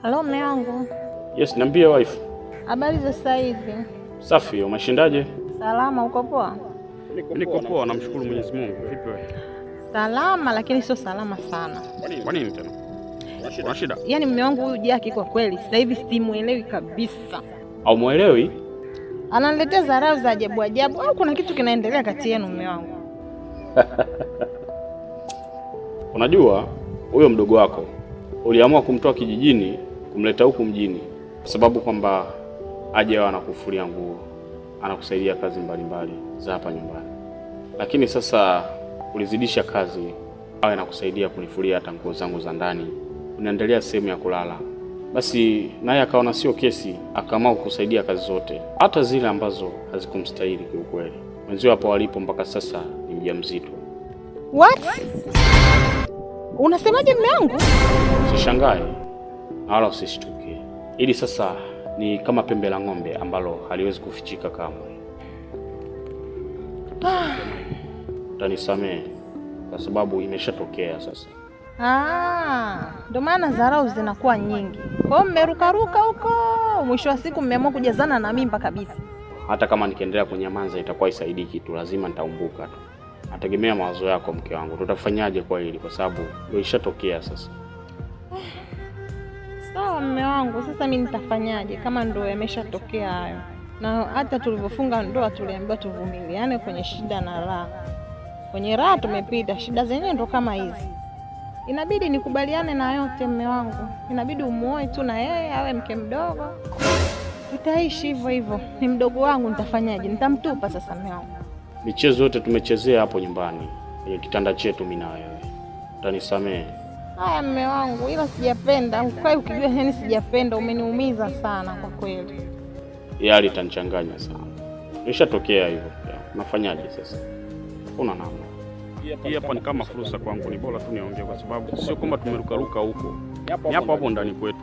Halo, mume wangu. Yes, niambie wife. Habari za sasa hivi? Safi, umeshindaje? Salama, uko poa? Niko poa, namshukuru Mwenyezi Mungu. Vipi wewe? Salama, lakini sio salama sana. Kwa nini tena? Kuna shida? Yaani mume wangu huyu Jaki kwa kweli sasa hivi simuelewi kabisa. Au muelewi? Ananiletea dharau za ajabu ajabu, au kuna kitu kinaendelea kati yenu mume wangu? Unajua huyo mdogo wako uliamua kumtoa kijijini kumleta huku mjini kwa sababu kwamba aje awe anakufulia nguo, anakusaidia kazi mbalimbali za hapa nyumbani, lakini sasa ulizidisha kazi, awe anakusaidia kunifulia hata nguo zangu za ndani, unaendelea sehemu ya kulala. Basi naye akaona sio kesi, akaamua kukusaidia kazi zote, hata zile ambazo hazikumstahili kiukweli. Mwenzio hapo walipo mpaka sasa ni mjamzito. What? Unasemaje mume wangu? Usishangae na wala usishtuke. Hili sasa ni kama pembe la ng'ombe ambalo haliwezi kufichika kamwe. Utanisamehe kwa sababu imeshatokea sasa. Ah, ndio maana dharau zinakuwa nyingi. Kwa hiyo mmerukaruka huko, mwisho wa siku mmeamua kujazana na mimba kabisa. Hata kama nikiendelea kunyamaza itakuwa isaidii kitu, lazima nitaumbuka tu. Nategemea mawazo yako mke wangu, tutafanyaje kwa hili? Kwa sababu ndio ishatokea sasa. Sawa mume wangu, sasa mi nitafanyaje kama ndo yameshatokea hayo? Na hata tulivyofunga ndoa tuliambiwa tuvumiliane kwenye shida na raha. Kwenye raha tumepita, shida zenyewe ndo kama hizi. Inabidi nikubaliane na yote mume wangu, inabidi umuoe tu na yeye awe mke mdogo, tutaishi hivyo hivyo. Ni mdogo wangu, nitafanyaje? Nitamtupa sasa mume wangu? Michezo yote tumechezea hapo nyumbani kwenye kitanda chetu, mimi na wewe. Utanisamehe. Haya mume wangu, ila sijapenda ukae ukijua, yani sijapenda, umeniumiza sana kwa kweli. Hii hali itanichanganya sana. Ishatokea hivyo. Nafanyaje sasa? Kuna namna. Hii hapa ni kama fursa kwangu, ni bora tu niongee kwa sababu sio kwamba tumerukaruka huko. Ni hapo hapo ndani kwetu.